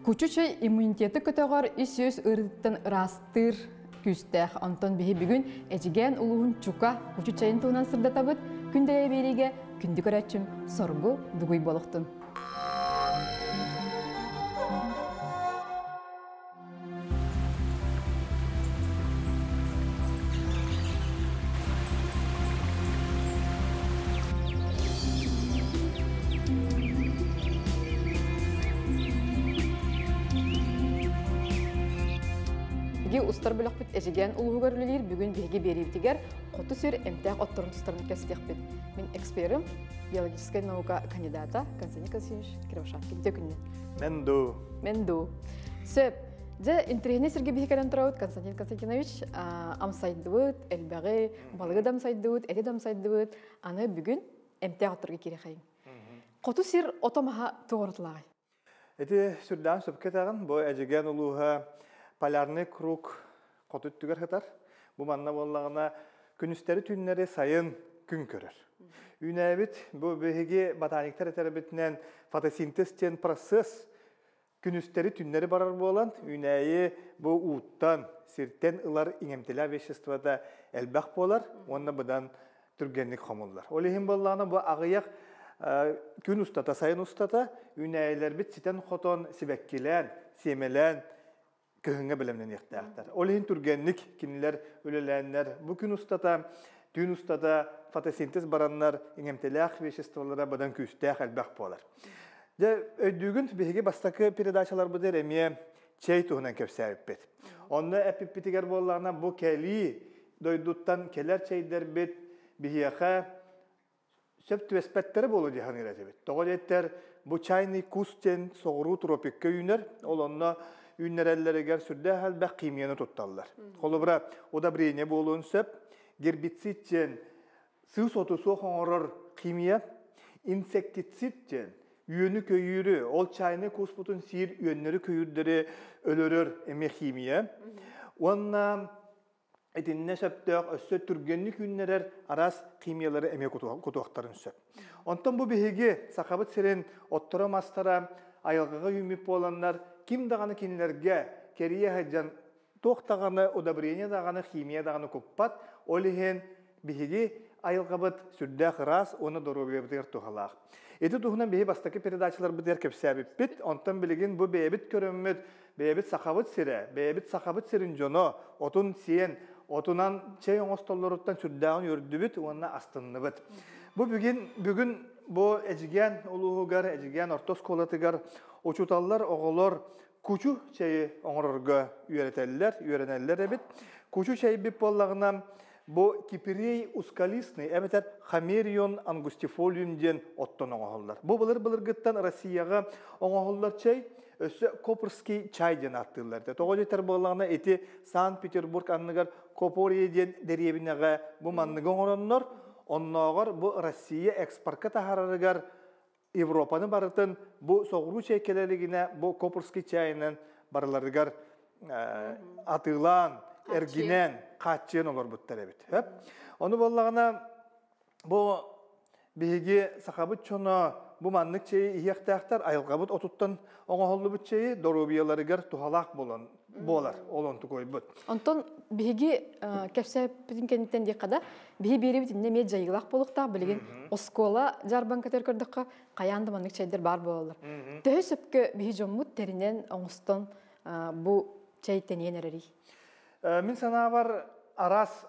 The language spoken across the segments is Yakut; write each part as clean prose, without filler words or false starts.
Кучу чэй иммунитеты көтөҕөр, ис-үөс ыарыытыттан ыраастыыр күүстээх. Онтон биһи бүгүн Эдьигээн улууһун Чука кучу чэйин туһунан сырдатабыт. Күн дэлэй биэриигэ күндү көрөөччүм Соргу Дугуй буолуохтун. Биһиги устар бөлөхпүт Эдьигээн улууһугар үлэлиир. Бүгүн биһиги биэриибитигэр хоту сир эмтээх отторун тустарын кэстиэхпит. Мин эксперим, биологическай наука кандидата Константин Константинович Кривошапкин. Күннэ. Менду. Менду. Сөп. Дьэ, интэриэһинэй сиргэ биһи кэлэн турабыт, Константин Константинович. Амсайдыбыт, элбэҕи, балыгы да амсайдыбыт, эти да амсайдыбыт. Аны бүгүн эмтээх отторго киирэхэйин. Хоту сир ото маһа туорутулааҕай? Ити сүрдээн сөпкө этэҕин. Бу Эдьигээн улууһа полярный круг хоту өттүгэр сытар. Бу манна буоллаҕына күнүстэри-түүннэри сайын күн көрөр. Үүнээбит бу биһиги ботаниктар этэрбитинэн фотосинтез диэн процесс күнүстэри-түүннэри барар буолан, үүнээйи бу ууттан, сиртэн ылар иҥэмтэлээх веществота элбэх буолар уонна быдан түргэнник хомуллар. Ол иһин буоллаҕына бу аҕыйах күн устата, сайын устата үүнээйилэрбит ситэн-хотон, сибэккилээн, сиэмэлээн кыһыҥҥа бэлэмнэниэхтээхтэр. Ол иһин түргэнник кинилэр үлэлээннэр бу күн устата, түүн устата фотосинтез бараннар иҥэмтэлээх веществолара быдан күүстээх элбэх буолар. Дьэ, өйдүүгүн, биһиги бастакы передачаларбытыгар эмиэ чэй туһунан кэпсээбиппит. Онно эппиппитигэр буоллаҕына, бу кэлии дойдуттан кэлэр чэйдэрбит биһиэхэ сөп түбэспэттэрэ буолуо дии саныыр этибит. Тоҕо диэттэр, бу чайный кус диэн соҕуруу тропикка үүнэр, ол онно үүннэрэллэригэр сүрдээх элбэх химияны тутталлар. Холобура, удобрение буолуон сөп, гербицид диэн сыыс оту суох оҥорор химия, инсектицид диэн үөнү-көйүүрү, ол чайный куспутун сиир үөннэри-көйүүрдэри өлөрөр эмиэ химия. Уонна итиннэ сөптөөх өссө түргэнник үүннэрэр араас химиялары эмиэ кутуохтарын сөп. Онтон бу биһиги Сахабыт сирин отторо-мастара айылҕаҕа үүммүт буоланнар, ким даҕаны кинилэргэ кэрийэ сылдьан туох даҕаны удобрение даҕаны, химия даҕаны куппат. Ол иһин биһиги айылҕабыт сүрдээх ыраас уонна доруобуйабытыгар туһалаах. Ити туһунан биһи бастакы передачаларбытыгар кэпсээбиппит. Онтон билигин бу бэйэбит көрөммүт, бэйэбит Сахабыт сирэ, бэйэбит Сахабыт сирин дьоно отун сиэн, отунан чэй оҥостоллоруттан сүрдээҕин үөрдүбүт уонна астынныбыт. Бу бүгүн, бүгүн бу Эдьигээн улууһугар, Эдьигээн орто оскуолатыгар учууталлар, оҕолор кучу чэйи оҥорорго үөрэтэллэр, үөрэнэллэр эбит. Кучу чэйбит буоллаҕына, бу кипрей ускалистный эбэтэр хамерион ангустифолиум диэн оттон оҥоһуллар. Бу былыр-былыргыттан Россияҕа оҥоһуллар чэй, өссө Копорский чай диэн ааттыыллар. Тоҕо диэтэр буоллаҕына, ити Санкт-Петербург анныгар Копорье диэн дэриэбинэҕэ бу манныгы оҥороннор, оннооҕор бу Россия экспортка таһаарарыгар Европаны барытын бу соҕуруу чэй кэлэ илигинэ бу Копорский чайынан барыларыгар атыылаан, эргинэн, хааччыйан олорбуттар эбит. Ону буоллаҕына бу биһиги сахабыт дьоно бу маннык чэйи иһиэхтээхтэр, айылҕабыт отуттан оҥоһуллубут чэйи доруобуйаларыгар туһалаах буолан буолар, ол онтукойбут. Онтон биһиги кэпсээппитин кэнниттэн диэххэ да, биһи биэрибит иннэ эмиэ дьайыылаах буолуохтаах. Билигин оскуола дьаарбаҥкатыгар көрдөххө, хайаан да маннык чэйдэр баар буолаллар. Төһө сөпкө биһи дьоммут тэринэн, оҥостон бу чэй тэнийэн эрэрий? Мин санаабар араас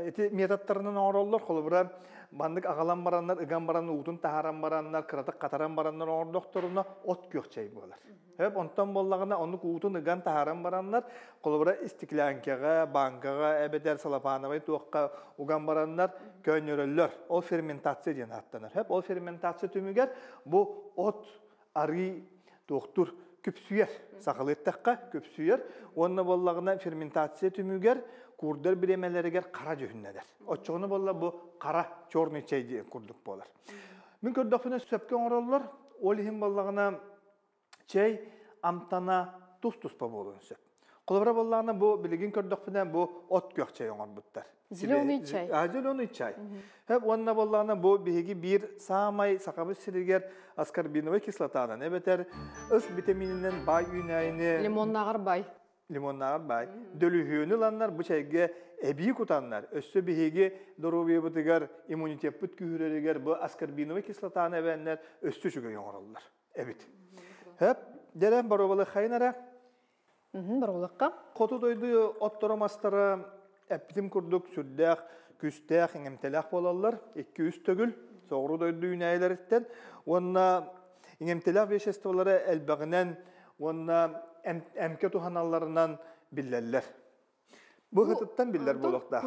ити методтарынан оҥороллор. Холобура, маннык аҕалан бараннар, ыган баран, уутун таһааран бараннар, кыратык хатаран бараннар оҥордохторуна от күөх чэй буолар. Хөп, онтон буоллаҕына оннук уутун ыган таһааран бараннар, холобура, истиклээҥкэҕэ, бааҥкаҕа эбэтэр салапаановай туохха уган бараннар көөнньөрөллөр. Ол ферментация диэн ааттанар. Хөп, ол ферментация түмүгэр бу от арыы туохтур күпсүйэр. Сахалыы эттэххэ, күпсүйэр. Уонна буоллаҕына ферментация түмүгэр куурдар бириэмэлэригэр хара дьүһүннэнэр. Оччоҕуна буолла бу хара черный чай диэн курдук буолар. Мин көрдөхпүнэ сөпкө оҥороллор. Ол иһин буоллаҕына чэй амтана тус-туспа буолуон сөп. Холобура буоллаҕына бу билигин көрдөхпүнэ бу от күөх чэй оҥорбуттар. Зеленый чай. А, зеленый чай. Хөп уонна боллаана бу биһиги биир саамай сахабыт сиригэр аскорбиновай кислотанан эбэтэр ыс витамининэн баай үүнээйини Лимоннааҕар баай. Лимоннааҕар баай. Дөлүһүөнү ыланнар бу чайга эбии кутаннар, өссө биһиги доруобуйабытыгар иммунитеппыт күүһүрэригэр бу аскорбиновай кислотаны эбэннэр өссө үчүгэй оҥороллор эбит. Хөп, дьэрэн боруобалыаххайын эрэ. Боруобалыахха. Хоту дойду отторо-мастара эппитим курдук сүрдээх күстээх, иҥэмтэлээх буолаллар. 2-3 төгүл соҕуруу дойду үүнээйилэриттэн уонна иҥэмтэлээх веществолара элбэҕинэн уонна эмкэ туһаналларынан биллэллэр. Бу ыһытыттан биллэр буолуохтаах.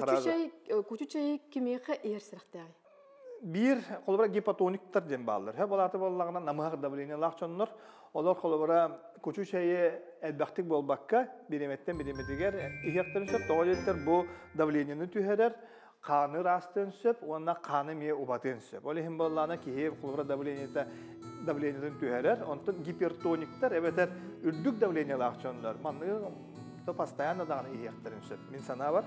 Кучу чэйи кимиэхэ иһэр сэрэхтээҕий? Биир холобура гипотониктар диэн бааллар. Болааты буоллаҕына намыһах давлениелаах дьоннор олор холобура кучу чэйи элбэхтик буолбакка бириэмэттэн бириэмэтигэр иһиэхтэрин сөп. Тоҕо диэттэр бу давлениены түһэрэр, хааны ыраастыан сөп уонна хааны эмиэ убатыан сөп. Ол иһин буоллаҕына киһи холобура давлениета давлениетын түһэрэр. Онтон гипертониктар эбэтэр үрдүк давлениелаах дьоннор манныгы то постоянно даҕаны иһиэхтэрин сөп. Мин санаабар.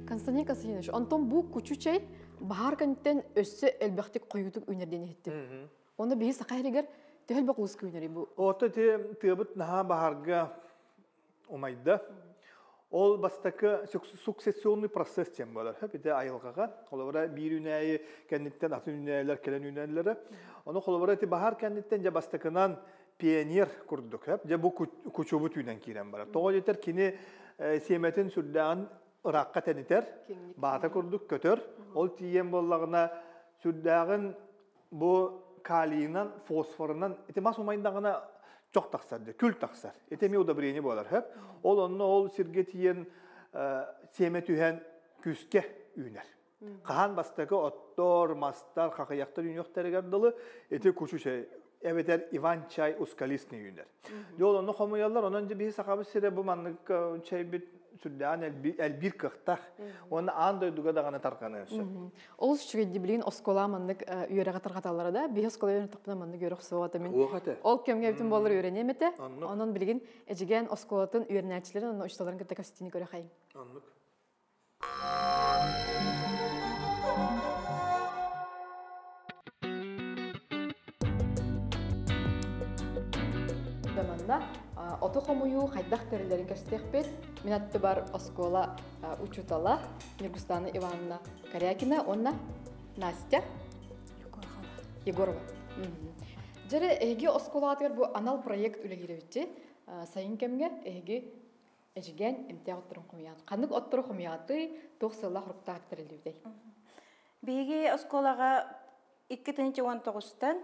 Константин Константинович, онтон бу кучу чэй баһаар кэнниттэн өссө элбэхтик хойуутук үүнэр диэн иһиттим. Онно биһи саха иһигэр төһө элбэх улус үүнэрий бу? Ото ти тыабыт наһаа баһаарга умайда. Ол бастакы сукцессионный процесс диэн буолар. Ити айылҕаҕа холобура биир үүнээйи кэнниттэн атын үүнээйилэр кэлэн үүнэллэрэ. Ону холобура ити баһаар кэнниттэн дьэ бастакынан пионер курдук. Дьэ бу кучубут үүнэн киирэн барар. Тоҕо диэтэр кини сиэмэтин сүрдээҕин ыраахха тэнитэр, баата курдук көтөр. Ол тиийэн буоллаҕына сүрдээҕин бу калийынан, фосфорунан ити мас умайдаҕына чох тахсар, күл тахсар. Ити эмиэ удобрение буолар. Хөп. Ол онно ол сиргэ тиийэн сиэмэ түһэн күүскэ үүнэр. Хаһан бастакы оттор, мастар, хахыйахтар үүнүөхтэригэр дылы ити кучу чай эбэтэр Иван чай ускалистный үүнэр. Дьэ ол онно хомуйаллар, онон дьэ биһи сахабыт сирэ бу маннык чайбит сүрдээҕин элбиир кыахтаах. Уонна аан дойдуга даҕаны тарҕаныан сөп. Олус үчүгэй билигин оскуола маннык үөрэҕи тарҕаталлара да, биһи оскуола үөрэнтэхпинэ маннык үөрэх суоҕа этэ мин. Ол кэмҥэ бүтүн буолар үөрэниэм этэ. Онон билигин Эдьигээн оскуолатын үөрэнээччилэрин уонна учууталларын кытта кэпсэтиини көрө Оннук. Манна оту хомуйуу хайдах тэриллэрин кэпсэтиэхпит. Мин аттыбар оскуола учуутала Ньургустана Ивановна Корякина уонна Настя Егорова. Дьэрэ эһиги оскуолаҕытыгар бу анал проект үлэлиир эбитчи. Сайын кэмҥэ эһиги Эдьигээн эмтээх отторун хомуйаат. Ханнык оттору хомуйаатый, туох сыаллаах руктаах тэриллибитэй? Биһиги оскуолаҕа 2019-тан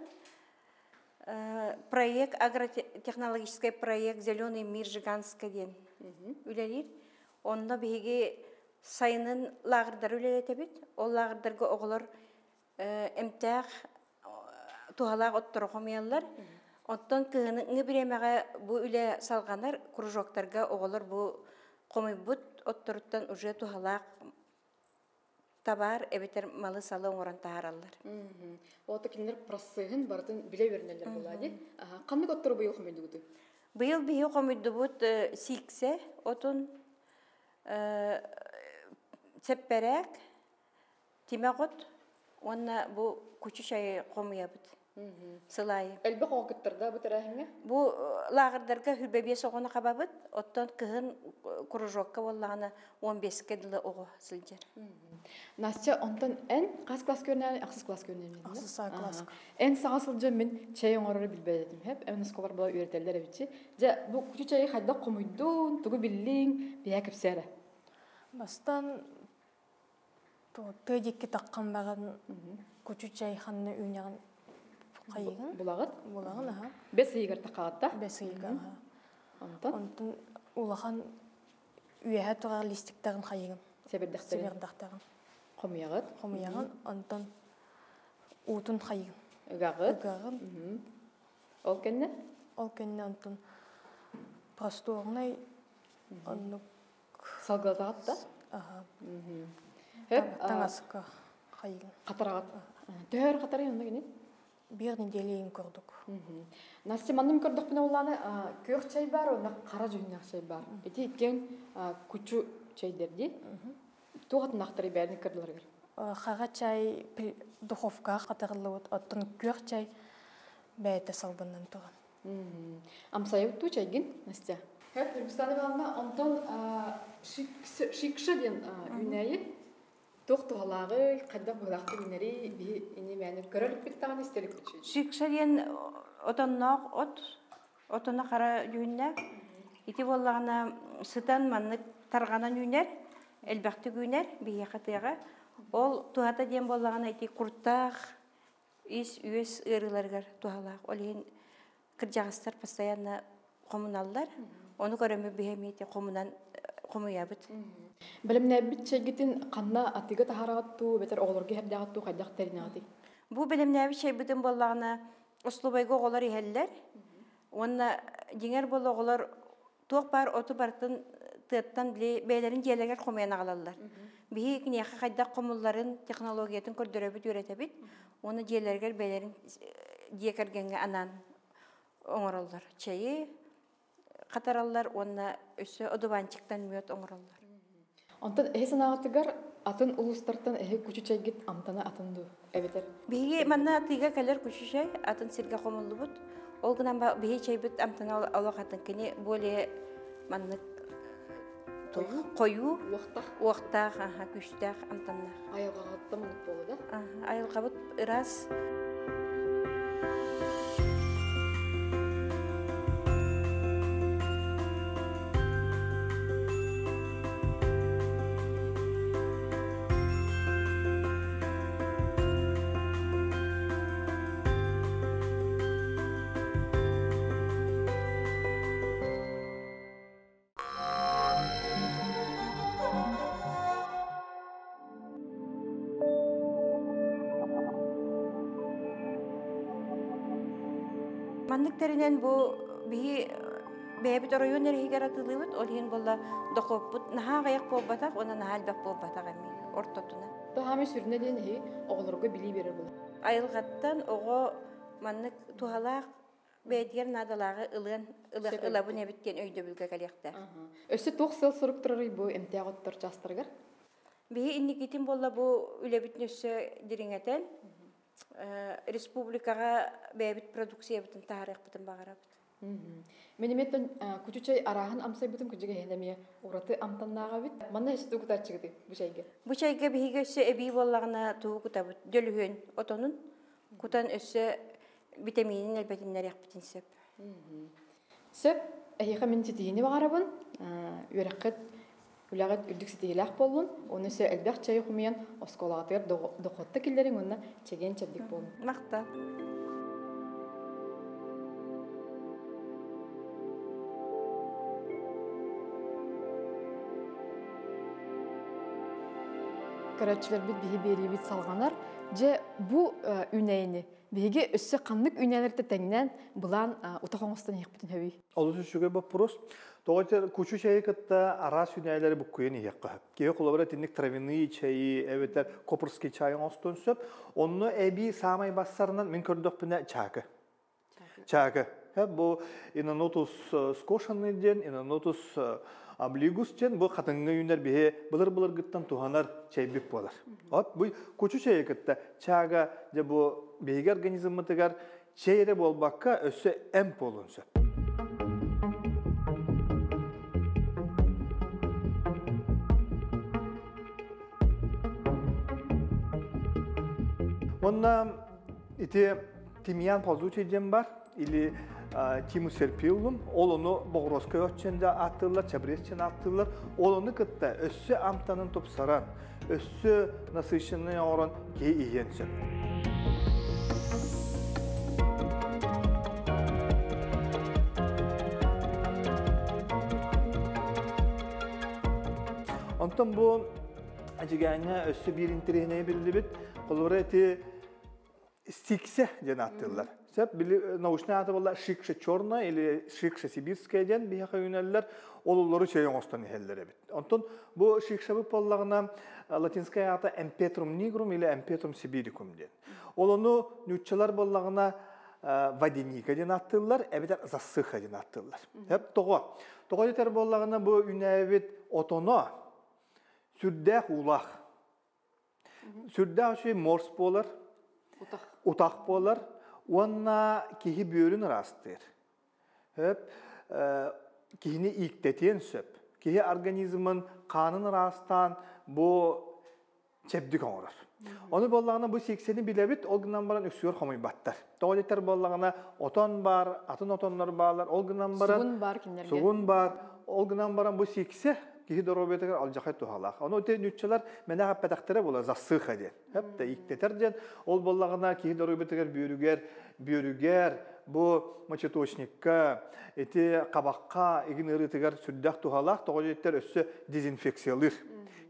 проект агротехнологический проект «Зеленый мир Жиганска» диэн үлэлиир. Онно биһиги сайынын лааҕырдары үлэлэтэбит. Ол лааҕырдарга оҕолор эмтээх туһалаах оттору хомуйаллар. Оттон кыһыныҥҥы бириэмэҕэ бу үлэ салҕанар, кружоктарга оҕолор бу хомуйбут отторуттан уже туһалаах табаар эбэтэр малы-салы оҥорон таһаараллар. Ото кинилэр процеһын барытын билэ үөрэнэллэр буолаа дии. Ханнык оттору быйыл хомуйдугутуй? Быйыл биһи хомуйдубут сииксэ отун, сэппэрээк, Тимэх от уонна бу кучу чайы хомуйабыт сыл аайы. Элбэх оҕо кыттарда бу тэрээһиҥҥэ? Бу лааҕырдарга 25 оҕону хабабыт, оттон кыһын кружокка буоллаҕына 15-ке дылы оҕо сылдьар. Настя, онтон эн хас класс көрүнээн, ахсыс класс көрүнээн? Ахсыс класс. Эн саҥа сылдьан мин чэй оҥорору билбэт этим, хэп. Эн оскуолар була үөрэтэллэр эбитчи. Дьэ, бу кучу чайы хайдах хомуйдуун, тугу биллиҥ, биһэ кэпсээ Бастан тыа диэки таххан баран кучу чай ханна үүнэҕин хайыгын Булаҕыт? Булаҕын, аха. Бэс ыйыгар тахаҕатта? Бэс ыйыгар, аха. Онтон? Онтон улахан үөһэ турар листиктарын хайыгын. Сэбирдэхтэрин. Сэбирдэхтэрин. Хомуйаҕыт? Хомуйаҕын, онтон уутун хайыгын. Ыгаҕыт? Ыгаҕын. Ол кэннэ? Ол кэннэ онтон просторнай оннук Салгылатаҕыт да? Аха. Хөп, Таҥаска. Хайыгын. Хатарагат. Төһөр хатарай онно гини? Биир неделя көрдүк. Настя, манным көрдөхпүнэ улааны күөх чай бар, онно хара дьүһүннээх чай бар. Ити иккен кучу чайдер ди. Туох атынахтары бәрин кырдыларыгар? Хара чай духовкаҕа хатарыллыбыт, оттон күөх чай бэйэтэ салгыннан туран. Амсайыбыт туу чайгин, Настя? Хөп, Ньургустана Ивановна, онтон шикша диэн үүнээйи туох туһалааҕый, хайдах быһыылаахтык үүнэрий, биһи ини мээнэ көрө иликпит даҕаны, истэ иликпит. Шикша диэн отонноох от, отоно хара дьүһүннээх. Ити буоллаҕына сытан маннык тарҕанан үүнэр, элбэхтик үүнэр биһиэхэ тыаҕа. Ол туһата диэн буоллаҕына ити куртаах, ис-үөс ыарыыларыгар туһалаах. Ол иһин кырдьаҕастар постоянно хомуналлар. Ону көрөммүт биһи эмиэ ити хомунан хомуйабыт. Бэлэмнээбит чэйгитин ханна атыыга таһаараҕыт дуу, эбэтэр оҕолорго иһэрдээҕит дуу, хайдах тэринэҕитий? Бу бэлэмнээбит чэйбитин буоллаҕына, услубайга оҕолор иһэллэр. Уонна дьиҥэр буола оҕолор туох баар оту барытын тыаттан били бэйэлэрин дьиэлэригэр хомуйан аҕалаллар. Биһи киниэхэ хайдах хомулларын, технологиятын көрдөрөбүт, үөрэтэбит. Уонна дьиэлэригэр бэйэлэрин дьиэ кэргэҥҥэ анаан оҥороллор. Чэйи хатараллар уонна өссө одуванчиктан мүөт оҥороллор. Онтон эһи санааҕытыгар атын улуустартан эһи кучу чэйгит амтана атын дуу эбэтэр? Биһиги манна атыыга кэлэр кучу чэй атын сиргэ хомуллубут. Ол гынан биһи чэйбит амтана олох атын. Кини более маннык хойуу, уохтаах, күүстээх амтаннаах. Айылҕаҕыттан мунук буолла да? Айылҕабыт ыраас. Маннык тэринэн бу биһи бэйэбит оройуон эрэһигэр атылыыбыт, ол иһин буолла дохуоппут наһаа аҕыйах буолбатах уонна наһаа элбэх буолбатах эмиэ ортотунан. Тоһаамай сүрүнэ диэн иһи оҕолорго билии биэрэр буолар. Айылҕаттан оҕо маннык туһалаах бэйэтигэр наадалааҕы ылыан ылабын эбит диэн өйдөбүлгэ кэлиэхтээх. Өссө туох сыал-сорук турарый бу эмтээх оттор чаастарыгар? Биһи инникитин буолла бу үлэбитин өссө дириҥэтэн республикаҕа бэйэбит продукциябытын таһаарыахпытын баҕарабыт. Мен эмиэттэн кучу чай арааһын амсайбытым кыдьыга иһин эмиэ ураты амтаннааҕа эбит. Манна өссө тугу кутааччыгытый бу чайга? Бу чайга биһиги өссө эбии буоллаҕына тугу кутабыт? Дөлүһүөн отонун кутан өссө битэмиинин элбэтиннэриэхпитин сөп. Сөп, эһиэхэ мин ситиһиини баҕарабын. Үөрэххит, үлэҕит үрдүк ситиһиилээх буоллун. Уонна өссө элбэх чайы хомуйан оскуолаҕытыгар дохуотта киллэриҥ уонна чэгиэн-чэбдик буолуҥ. Махтал. Көрөөччүлэрбит биһи биэриибит салҕанар. Дьэ, бу үүнээйини Биһиги өссө ханнык үүнээлэртэ тэҥнээн былаан утах оҥостон иһиэхпитин сөбүй? Олус үчүгэй боппуруос. Тоҕо этэр кучу чэйи кытта араас үүнээлэри буккуйан иһиэххэ сөп. Киһи холобура итинник травяные чэйи эбэтэр копырский чай оҥостуон сөп. Онно эбии саамай бассарынан мин көрдөхпүнэ чаакы. Чаакы. Бу инонотус скошенный диэн, инонотус облигус диэн бу хатыҥҥа үүнэр биһи былыр-былыргыттан туһанар чэйбит буолар. От бу кучу чэйи кытта чаага дьэ бу биһиги организммытыгар чэй эрэ буолбакка өссө эмп буолуон сөп. Онна ити тимьян ползучий диэн бар или Тимус Серпиллум, ол ону боҕуруоска өччен да ааттыыллар, чабресчен ааттыыллар. Ол ону кытта өссө амтанын тупсаран, өссө насыщенный оҥорон киһи иһиэн сөп. Онтон бу Эдьигээҥҥэ өссө биир интэриэһинэйи биллибит. Холобура ити стиксе диэн ааттыыллар. Сөп били научный ааты буолла шикша черная или шикша сибирская диэн биһиэхэ үүнэллэр. Ол олору чэй оҥостон иһэллэр эбит. Онтон бу шикшабыт буоллаҕына латинскай аата эмпетрум нигрум или эмпетрум сибирикум диэн. Ол ону нууччалар буоллаҕына водяника диэн ааттыыллар, эбэтэр засыха диэн ааттыыллар. Хөп тоҕо? Тоҕо диэтэр буоллаҕына бу үүнээбит отоно сүрдээх уулаах. Сүрдээх үчүгэй морс буолар, Утах. утах буолар уонна киһи бүөрүн ыраастыыр. Хөп киһини ииктэтиэн сөп. Киһи организмын хаанын ыраастаан бу чэбдик оҥорор. Ону буоллаҕына бу сииксэни билэбит, ол гынан баран үксүгэр хомуйбаттар. Тоҕо диэтэр буоллаҕына отон баар, атын отоннор бааллар, ол гынан баран Сугун баар кинилэргэ. Сугун баар, ол гынан баран бу сииксэ киһи доруобуйатыгар алдьархай туһалаах. Ону ити нууччалар мэнэх эппэтэхтэрэ буолар засыха диэн. Хөп да ииктэтэр диэн. Ол буоллаҕына киһи доруобуйатыгар бүөрүгэр, бүөрүгэр бу мочеточникка, ити хабахха игин ыарыытыгар сүрдээх туһалаах. Тоҕо диэттэр өссө дезинфекциялыыр.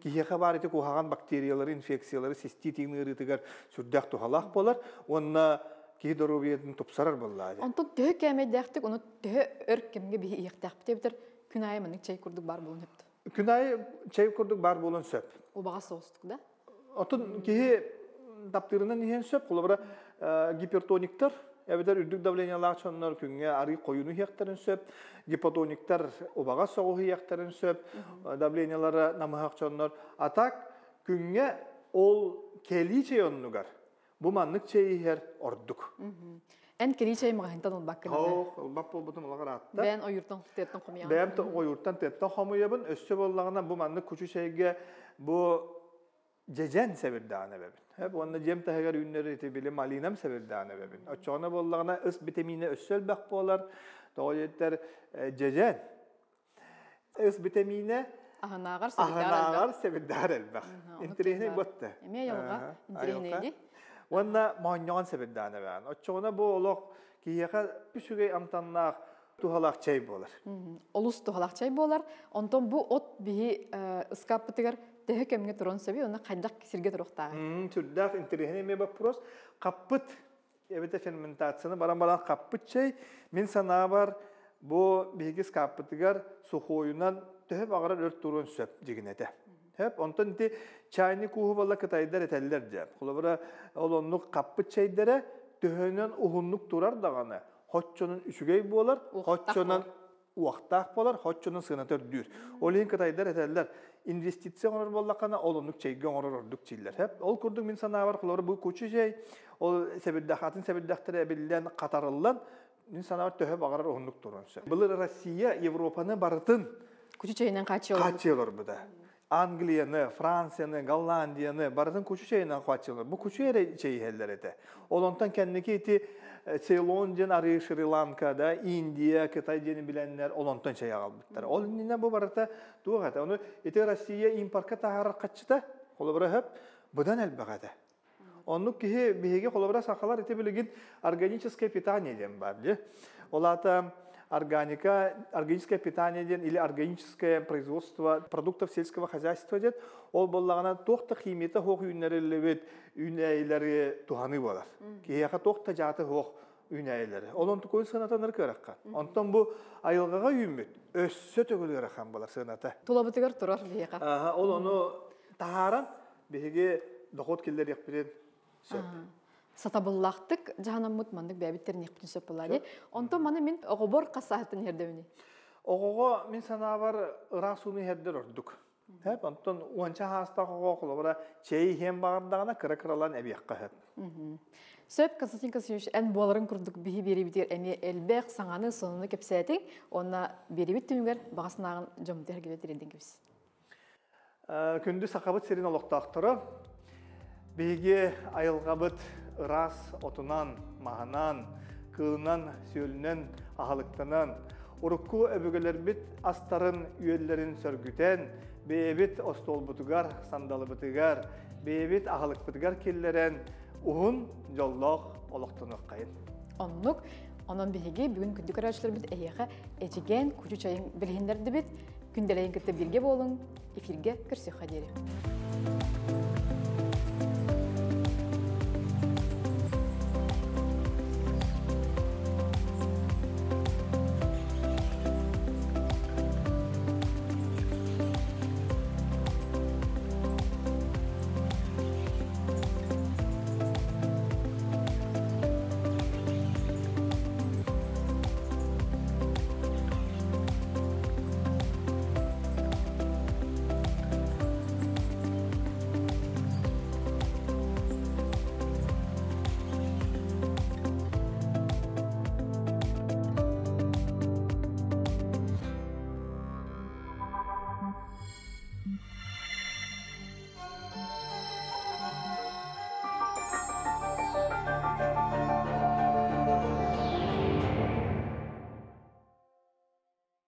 Киһиэхэ баар ити куһаҕан бактериялары, инфекциялары цистит игин ыарыытыгар сүрдээх туһалаах буолар. Уонна киһи доруобуйатын тупсарар буоллаа диэн. Онтон төһө кээмэйдээхтик, ону төһө өр кэмҥэ биһи иһиэхтээхпит эбэтэр күн аайы маннык чэй курдук баар буолуон сөп. Күн аайы чэй курдук баар буолуон сөп. Убаҕас соҕустук да? Отун киһи таптыырынан иһиэн сөп. Холобура, гипертониктар эбэтэр үрдүк давлениелаах дьоннор күҥҥэ арыы хойууну иһиэхтэрин сөп. Гипотониктар убаҕас соҕуһу иһиэхтэрин сөп. Давлениелара намыһах дьоннор. А так күҥҥэ ол кэлии чэй оннугар Бу маннык чэй иһэр ордук. Эн кэлии чэй маҕаһыынтан ылбаккын Оо, ылбат буолбутум улаҕар аатта. Бэйэн ойууртан тыаттан хомуйаҕын. Бэйэм ойууртан тыаттан хомуйабын. Өссө буоллаҕына бу маннык кучу чэйгэ бу дьэдьэн сэбирдэҕин эбэбин. Эп уонна дьиэм таһыгар үүннэр ити били малинам сэбирдэҕин эбэбин. Оччоҕуна буоллаҕына ыс битэмиинэ өссө элбэх буолар. Тоҕо диэтэр дьэдьэн Ыс битэмиинэ аһынааҕар аһынааҕар сэбирдэҕэр элбэх. Интэриэһинэй буотта. Эмиэ айылҕа интэриэһинэйди. Уонна моонньоҕон сэбирдэҕин эбэҕин. Оччоҕуна бу олох киһиэхэ үчүгэй амтаннаах туһалаах чэй буолар. Олус туһалаах чэй буолар. Онтон бу от биһи ыскааппытыгар төһө кэмҥэ туран сөбүй, уонна хайдах сиргэ туруохтааҕый? Сүрдээх интэриэһинэй эмиэ вопрос. Хаппыт эбэтэр ферментацияны баран баран хаппыт чэй мин санаабар бу биһиги скаппытыгар сухойунан төһө баҕарар өр туруон сөп дьигинэтэ. Хөп, онтон ити чайник ууһу буолла кытайдар этэллэр дьэ. Холобура, ол оннук хаппыт чэйдэрэ төһөнөн уһуннук турар даҕаны хоччонон үчүгэй буолар, хоччонон уохтаах буолар, хоччонун сыаната үрдүүр. Ол иһин кытайдар этэллэр, инвестиция оҥорор буоллаххына, ол оннук чэйгэ оҥорор ордук дииллэр. Хэп, ол курдук мин санаабар, холобура, бу кучу чэй, ол сэбирдэх, атын сэбирдэхтэрэ эбиллэн, хатарыллан, мин санаабар төһө баҕарар уһуннук туруон сөп. Былыр Россия Европаны барытын кучу чэйинэн хааччыйа олорбута. Англияны, Францияны, Голландияны барытын кучу чэйинэн хааччыйалар. Бу кучу эрэ чэй иһэллэр этэ. Ол онтон кэнники ити Цейлон диэн арыы Шри-Ланка, да, Индия, Кытай диэни билэннэр ол онтон чэй аҕалбыттар. Ол иннинэ бу барыта туох этэ? Ону ити Россия импортка таһаарар хаччыта, холобура хөп, быдан элбэх этэ. Оннук киһи биһиги холобура сахалар ити билигин органическое питание диэн баар дии. Ол аата органика, органическое питание диэн или органическое производство продуктов сельского хозяйства диэн ол буоллаҕына туох да химията суох үүннэриллибит үүнээйилэри туһаныы буолар. Киһиэхэ туох да дьааты суох үүнээйилэри. Ол онтукуйун сыанатанар кыарахха. Онтон бу айылҕаҕа үүммүт өссө төгүл ыарахан буолар сыаната. Тулабытыгар турар биһиэхэ. Ол ону таһааран биһиги дохуот киллэриэхпитин сөп. Сатабыллаахтык дьаһанаммыт маннык бэйэбит тэриниэхпитин сөп буолла дии. Онтон маны мин оҕобор хасааһыттан иһэрдэбиний? Оҕоҕо мин санаабар ыраас ууну иһэрдэр ордук. Хөп, онтон уонча хаастаах оҕо холобура чэй иһиэн баҕардаҕына кыра-кыралаан эбиэххэ сөп. Сөп, Константин Константинович, эн буоларын курдук биһи биэриибитигэр эмиэ элбэх саҥаны, сонуну кэпсээтиҥ. Уонна биэриибит түмүгэр баҕа санааҕын дьоммутугар тириэрдэн кэбис. Күндү Сахабыт сирин олохтоохторо, биһиги айылҕабыт ыраас отунан, маһынан, кыылынан, сүөлүнэн аһылыктанан, урукку өбүгэлэрбит астарын үөллэрин сөргүтэн, бэйэбит остуолбутугар, сандалыбытыгар, бэйэбит аһылыкпытыгар киллэрэн, уһун дьоллоох олохтонуоххайын. Оннук. Онон биһиги бүгүн күндү көрөөччүлэрбит эһиэхэ Эдьигээн кучу чайын билиһиннэрдибит. Күндэлэйин кытта бииргэ буолуҥ, эфиргэ көрсүөххэ диэри.